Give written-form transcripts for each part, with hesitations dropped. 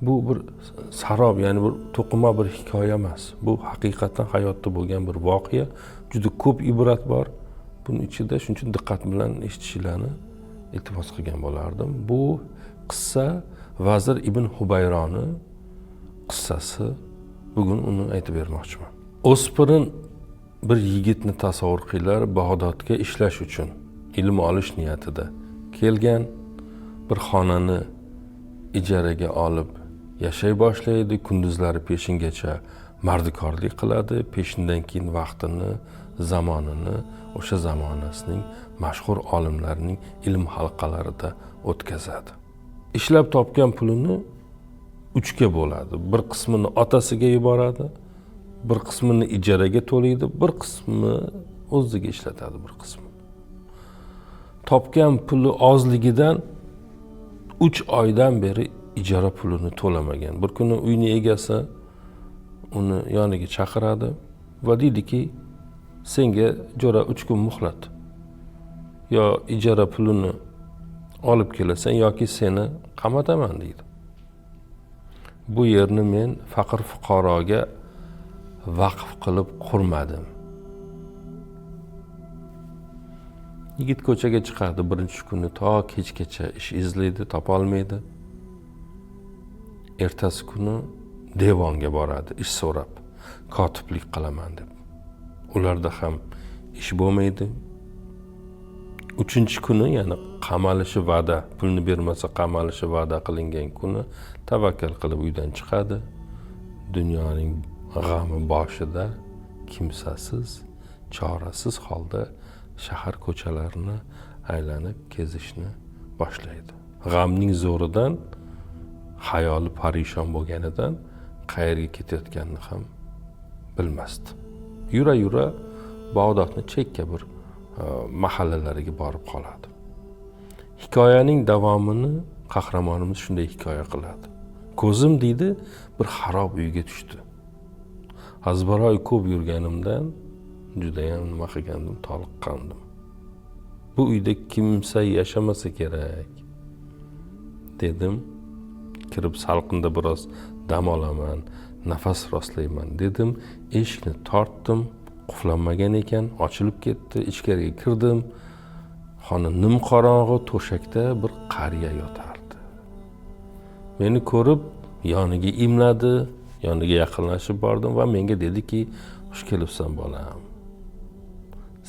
Bu bir sarob, ya'ni bir to'qima bir hikoya emas. Bu haqiqatan hayotda bo'lgan bir voqea. Juda ko'p ibrat bor buni ichida. Shuning uchun diqqat bilan eshitishinglarni iltimos qilgan bo'lardim. Bu qissa Vazir ibn Hubayroni qissasi. Bugun uni aytib bermoqchiman. O'spirin bir yigitni tasavvur qilinglar, Bag'dodga ishlash uchun, ilm olish niyatida kelgan, bir xonani ijaraga olib yashay boshlaydi. Kunduzlari peshingacha mardikorlik qiladi, peshindan keyin vaqtini, zamonini o'sha zamonasining mashhur olimlarining ilm halqalarida o'tkazadi. Ishlab topgan pulini uchga bo'ladi. Bir qismini otasiga yuboradi, bir qismini ijaraga to'laydi, bir qismi o'ziga ishlatadi, bir qismi. Topgan puli ozligidan 3 oydan beri ijara pulini to'lamagan. Bir kuni uyni egasi uni yoniga chaqiradi va deydiki, senga jo'ra 3 kun muhlat. Yo ijara pulini olib kelasan yoki seni qamataman, deydi. Bu yerni men faqir fuqaroga vaqf qilib qurmadim. Yigit ko'chaga chiqadi, birinchi kuni to kechgacha ish izlaydi, topolmaydi. Ertasi kuni devonga boradi ish so'rab, kotiblik qilaman deb. Ularda ham ish bo'lmaydi. 3-chi kuni, ya'ni qamalishi va'da, pulni bermasa qamalishi va'da qilingan kuni tavakkal qilib uydan chiqadi. Dunyoning g'ami boshida, kimsasiz, chorasiz holda shahar ko'chalarini aylanib kezishni boshlaydi. G'amning zo'ridan, xayoli parishon bo'lganidan qayerga ketayotganini ham bilmasdi. Yura-yura Bag'dodni chekka bir mahallalariga borib qoladi. Hikoyaning davomini qahramonimiz shunday hikoya qiladi. Ko'zim, deydi, bir xarob uyga tushdi. Azbaroy ko'p yurganimdan judayam nima qilgandim, toliqqandim. Bu uyda kimsa yashamasa kerak, dedim. Kirib salqinda biroz dam olaman, nafas rostlayman dedim. Eshikni tortdim, qulflanmagan ekan, ochilib ketdi. Ichkariga kirdim. Xona nimqorong'i, to'shakda bir qariya yotardi. Meni ko'rib yoniga imladi, yoniga yaqinlashib bordim va menga dediki, xush kelibsan bolam.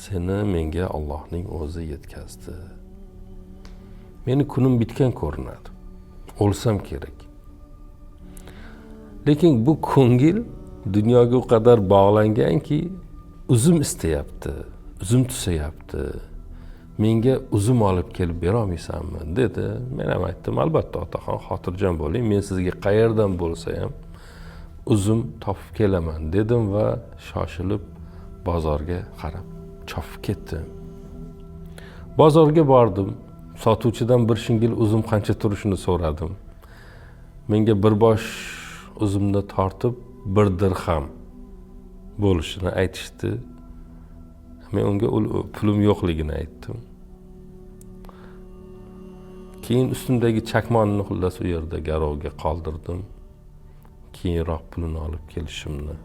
Seni menga Allohning o'zi yetkazdi. Meni kunim bitgan ko'rinadi. O'lsam kerak. Lekin bu ko'ngil dunyoga u qadar bog'langanki, uzum istayapti, uzum tusayapti. Menga uzum olib kelib bera olmaysanmi, dedi. Men ham aytdim, albatta otaxon, xotirjam bo'ling, men sizga qayerdan bo'lsa ham uzum topib kelaman, dedim va shoshilib bozorga qarab chopib ketdim. Bozorga bordim. Sotuvchidan bir shingil uzum qancha turishini so'radim. Menga bir bosh uzumni tortib 1 dirham bo'lishini aytishdi. Men unga pulim yo'qligini aytdim. Keyin ustimdagi chakmonni xullas u yerda garovga qoldirdim. Keyinroq pulini olib kelishimni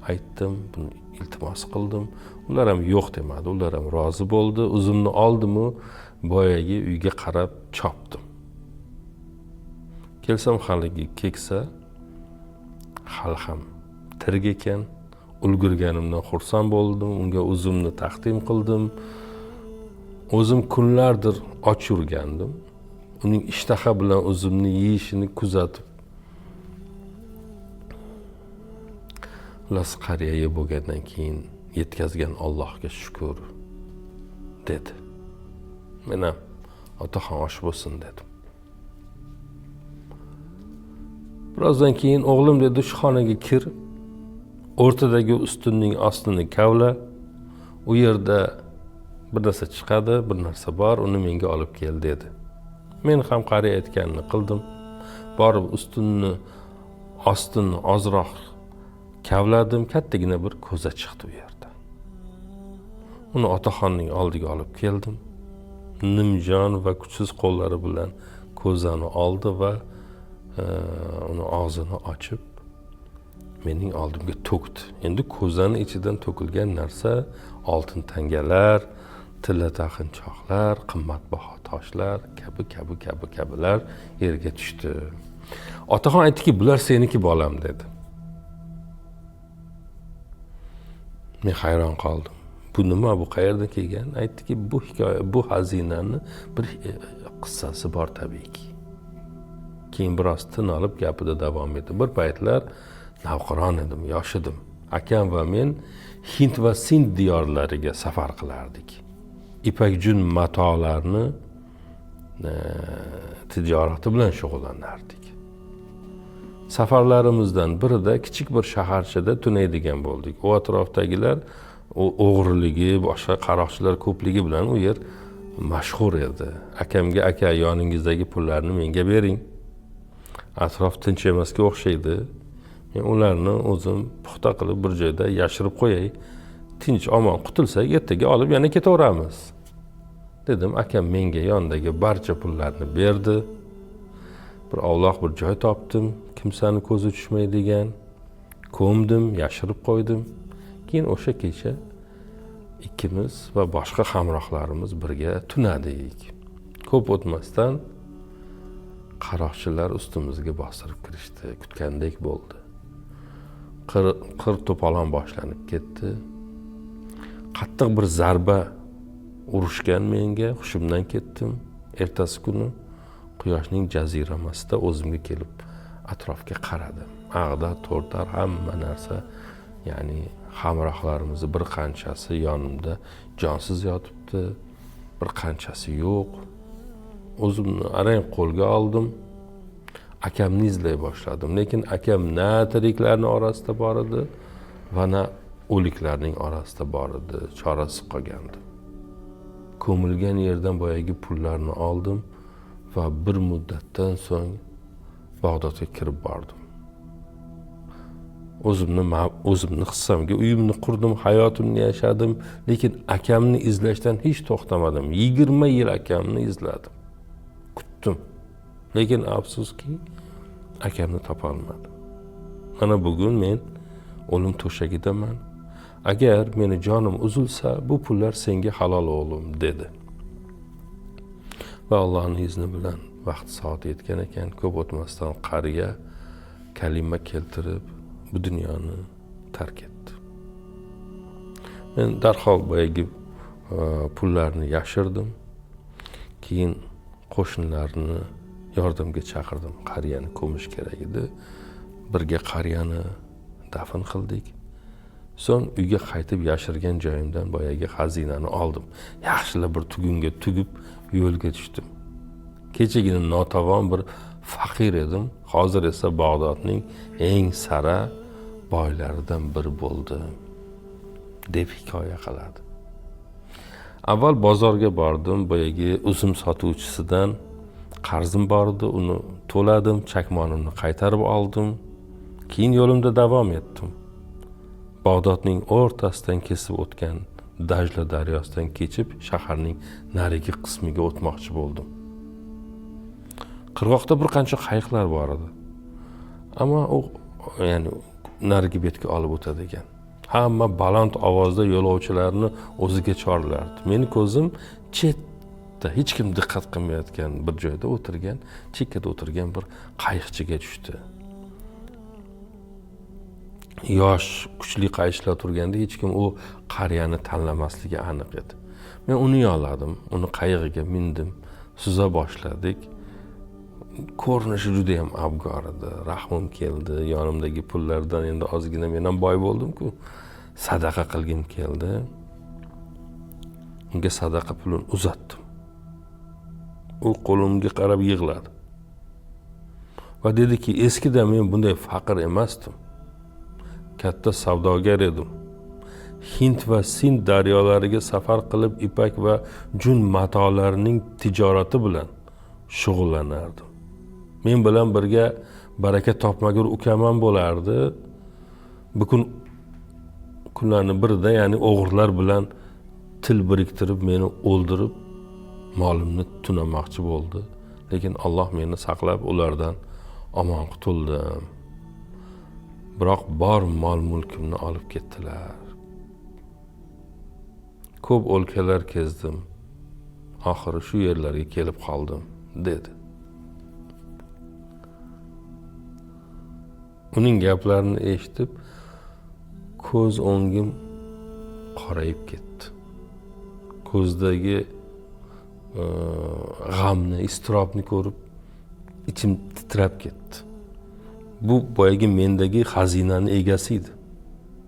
aytdim, buni iltimos qildim. Ular ham yo'q demadi, ular ham rozi bo'ldi. Uzumni oldim-u boyagi uyga qarab chopdim. Kelsam haligi keksa hali ham tirik ekan. Ulgurganimdan xursand bo'ldim, unga uzumni taqdim qildim. O'zim kunlardir och yurgandim. Uning ishtaha bilan uzumni yeyishini kuzatib, xullas qariya bo'lgandan keyin yetkazgan Allohga shukr, dedi. Men ham otaxon osh bo'lsin dedim. Birozdan keyin o'g'lim dedi, shu xonaga kir, o'rtadagi ustunning ostini kavla, u yerda bir narsa chiqadi, bir narsa bor, uni menga olib kel, dedi. Men ham qariya aytganini qildim. Borib ustunni ostini ozroq kavladim, kattagina bir ko'za chiqdi u yerda. Uni otaxonning oldiga olib keldim. Nimjon va kuchsiz qo'llari bilan ko'zani oldi va uni og'zini ochib mening oldimga to'kdi. Endi ko'zani ichidan to'kilgan narsa oltin tangalar, tilla taqinchoqlar, qimmatbaho toshlar kabi kabi kabi kabilar yerga tushdi. Otaxon aytdiki, bular seniki bolam dedi. Men hayron qoldim. Bu nima, bu qayerdan kelgan? Aytdiki, bu hikoya, bu xazinani bir qissasi bor tabiiyki. Keyin biroz tin olib gapida davom etdi. Bir paytlar navqiron edim, yosh edim. Akam va men Hind va Sind diyorlariga safar qilardik. Ipak jun matolarni tijorati bilan shug'ullanardik. Safarlarimizdan birida kichik bir shaharchada tunaydigan bo'ldik. U atrofdagilar o'g'riligi, boshqa qaroqchilar ko'pligi bilan u yer mashhur edi. Akamga, aka, yoningizdagi pullarni menga bering. Atrof tinch emasga o'xshaydi. Men ularni o'zim puxta qilib bir joyda yashirib qo'yay. Tinch omon qutulsak, ertaga olib yana ketaveramiz, dedim. Akam menga yonidagi barcha pullarni berdi. Bir ovloq bir joy topdim, kimsani ko'zi tushmaydigan. Ko'mdim, yashirib qo'ydim. Keyin o'sha kecha ikkimiz va boshqa hamrohlarimiz birga tunadik. Ko'p o'tmasdan qaroqchilar ustimizga bostirib kirishdi. Kutgandek bo'ldi. Qir to'polon boshlanib ketdi. Qattiq bir zarba urishgan menga, hushimdan ketdim. Ertasi kuni quyoshning jaziramasida o'zimga kelib atrofga qaradim. Ag'da, to'rtar, hamma narsa, ya'ni hamrohlarimizni bir qanchasi yonimda jonsiz yotibdi, bir qanchasi yo'q. O'zimni arang qo'lga oldim. Akamni izlay boshladim. Lekin akam na tiriklarning orasida bor edi va na o'liklarning orasida bor edi. Chorasiz qolgandim. Ko'milgan yerdan boyagi pullarni oldim va bir muddatdan so'ng Bag'dodga kirib bordim. O'zimni hissamga uyimni qurdim, hayotimni yashadim, lekin akamni izlashdan hech to'xtamadim. 20 yil akamni izladim. Kutdim. Lekin afsuski akamni topa olmadim. Mana bugun men o'lim to'shagidaman. Agar meni jonim uzilsa, bu pullar senga halol o'g'lim, dedi. Va Allohning izni bilan vaqt soat yetgan ekan, ko'p o'tmasdan qariya kalima keltirib bu dunyoni tark etdi. Men darhol boyagi pullarni yashirdim. Keyin qo'shnilarni yordamga chaqirdim. Qariyani ko'mish kerak edi. Birga qariyani dafn qildik. So'ng uyga qaytib yashirgan joyimdan boyagi xazinani oldim. Yaxshilab bir tugunga tugib yo'lga tushdim. Kechagina notavon bir faqir edim. Hozir esa Bag'dodning eng sara boylaridan biri bo'ldim, deb hikoya qiladi. Avval bozorga bordim, boyagi uzum sotuvchisidan qarzim bor edi, uni to'ladim, chakmonimni qaytarib oldim. Keyin yo'limda davom etdim. Bag'dodning o'rtasidan kesib o'tgan Dajla daryosidan kechib shaharning narigi qismiga o'tmoqchi bo'ldim. Qirg'oqda bir qancha qayiqlar bor edi. Ammo u, ya'ni narigi betga olib o'tadigan. Hamma baland ovozda yo'lovchilarni o'ziga chorlardi. Meni ko'zim chetda, hech kim diqqat qilmayotgan bir joyda o'tirgan, chekkada o'tirgan bir qayiqchiga tushdi. Yosh, kuchli qayiqchilar turganda hech kim u qariyani tanlamasligi aniq edi. Men uni yonladim, uni qayig'iga mindim, suza boshladik. Ko'rinishi juda ham abgor edi. Rahmim keldi. Yonimdagi pullardan endi ozgina men ham boy bo'ldim-ku. Sadaqa qilgim keldi. Unga sadaqa pulini uzatdim. U qo'limga qarab yig'ladi. Va dediki, eskida men bunday faqir emasdim. Katta savdogar edim. Hind va Sind daryolariga safar qilib ipak va jun matolarining tijorati bilan shug'ullanardim. Men bilan birga baraka topmagur ukam ham bo'lardi. Bugun kunlarni birida, ya'ni o'g'rilar bilan til biriktirib meni o'ldirib molimni tunamoqchi bo'ldi. Lekin Alloh meni saqlab ulardan Omon qutuldim. Biroq bor mol mulkimni olib ketdilar. Ko'p o'lkalar kezdim. Oxiri shu yerlarga kelib qoldim, dedi. Uning gaplarini eshitib ko'z o'ngim qorayib ketdi. Ko'zdagi g'amni, iztirobni ko'rib ichim titrab ketdi. Bu boyagi mendagi xazinani egasi edi.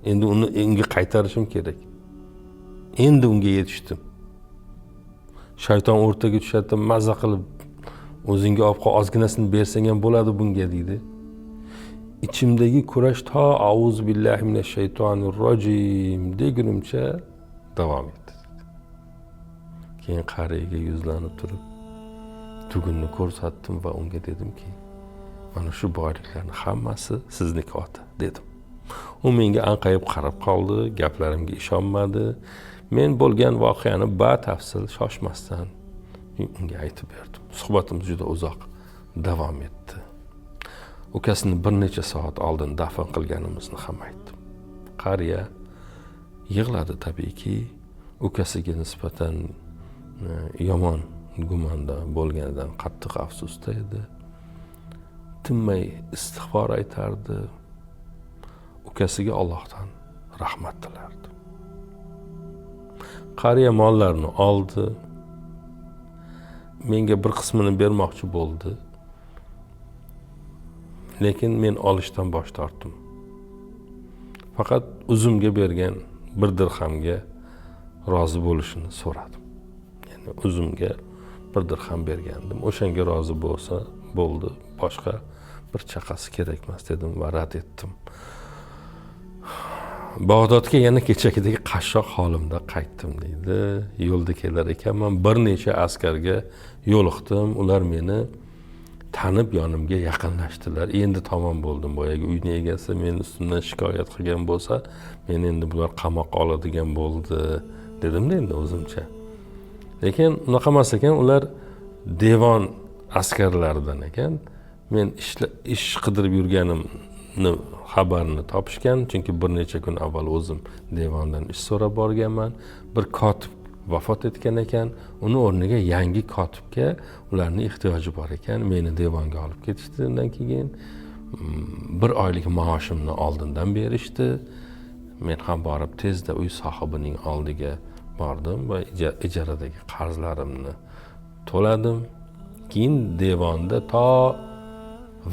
Endi uni unga qaytarishim kerak. Endi unga yetishdim. Shayton o'rtaga tushadi, maza qilib o'zingga olib qol, ozginasini bersang ham bo'ladi bunga deydi. İçimdagi kurash to auzu billahi minash shaytonir rojim degunimcha davom etdi. Keyin qariyaga yuzlanib turib tugunni ko'rsatdim va unga dedimki, mana shu boyliklarning hammasi sizniki ota, dedim. U menga anqayib qarab qoldi, gaplarimga ishonmadi. Men bo'lgan voqeani batafsil shoshmasdan unga aytib berdim. Suhbatimiz juda uzoq davom etdi. Ukasini bir necha soat oldin dafn qilganimizni ham aytdim. Qariya yig'ladi tabiiyki, ukasiga nisbatan yomon gumanda bo'lganidan qattiq afsusda edi. Tinmay istig'for aytardi. Ukasiga Allohdan rahmat tilardi. Qariya mollarni oldi. Menga bir qismini bermoqchi bo'ldi. Lekin men olishdan bosh tortdim. Faqat uzumga bergan 1 dirhamga rozi bo'lishini so'radim. Ya'ni uzumga 1 dirham bergandim. O'shanga rozi bo'lsa bo'ldi, boshqa bir chaqasi kerak emas dedim va rad etdim. Bag'dodga yana kechagidagi qashshoq holimda qaytdim deydi. Yo'lda kelar ekanman, bir necha askarga yo'liqdim. Ular meni tanib yonimga yaqinlashdilar. Endi tamom bo'ldim. Boyagi uyning egasi meni ustimdan shikoyat qilgan bo'lsa, men endi bular qamoqqa oladigan bo'ldi dedimda endi o'zimcha. Lekin unaqa emas ekan, ular devon askarlaridan ekan. Men ish qidirib yurganimni xabarini topishgan, chunki bir necha kun avval o'zim devondan ish so'rab borganman. Bir kotib vafot etgan ekan, uni o'rniga yangi kotibga ularning ehtiyoji bor ekan. Meni devonga olib ketishdi. Undan keyin bir oylik maoshimni oldindan berishdi. Men ham borib tezda uy sohibining oldiga bordim va ijaradagi qarzlarimni to'ladim. Keyin devonda to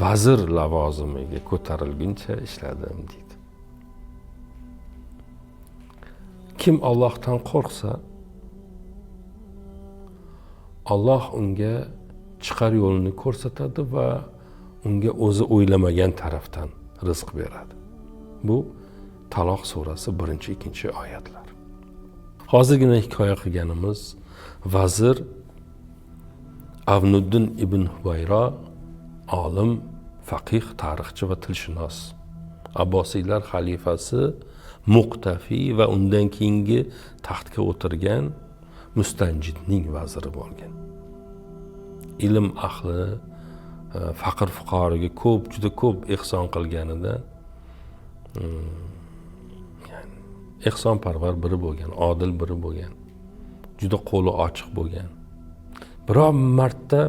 vazir lavozimiga ko'tarilguncha ishladim deydi. Kim Allohdan qo'rqsa, Alloh unga chiqar yo'lini ko'rsatadi va unga o'zi o'ylamagan tarafdan rizq beradi. Bu Taloq surasi 1-2 oyatlar. Hozirgina hikoya qilganimiz vazir Avnuddin ibn Hubayro olim, faqih, tarixchi va tilshunos. Abbosiylar xalifasi Muqtafi va undan keyingi taxtga o'tirgan Mustanjidning vaziri bo'lgan. Ilm ahli, faqir fuqaroga ko'p, juda ko'p ehson qilganidan, ya'ni ehsonparvar biri bo'lgan, odil biri bo'lgan, juda qo'li ochiq bo'lgan. Biror marta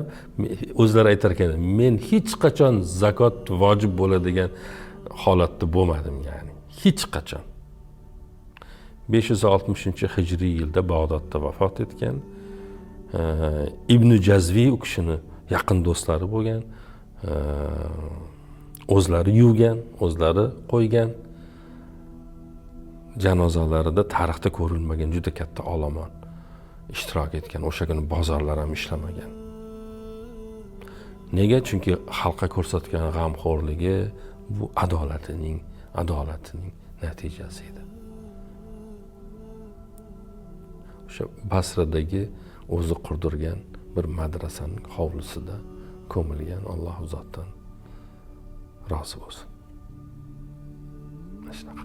o'zlari aytar ekan, men hech qachon zakot vojib bo'ladigan holatda bo'lmadim, ya'ni hech qachon. 560-hijriy yilda Bag'dodda vafot etgan. Ibn Jazviy u kishini yaqin do'stlari bo'lgan, o'zlari yuvgan, o'zlari qo'ygan. Janozalarida tarixda ko'rilmagan juda katta olomon ishtirok etgan. O'sha kuni bozorlar ham ishlamagan. Nega? Chunki xalqqa ko'rsatgan g'amxo'rligi bu adolatining natijasi edi. O'sha Basradagi o'zi qurdirgan bir madrasaning hovlisida ko'milgan. Alloh zotdan rozi bo'lsin. Shunaqa.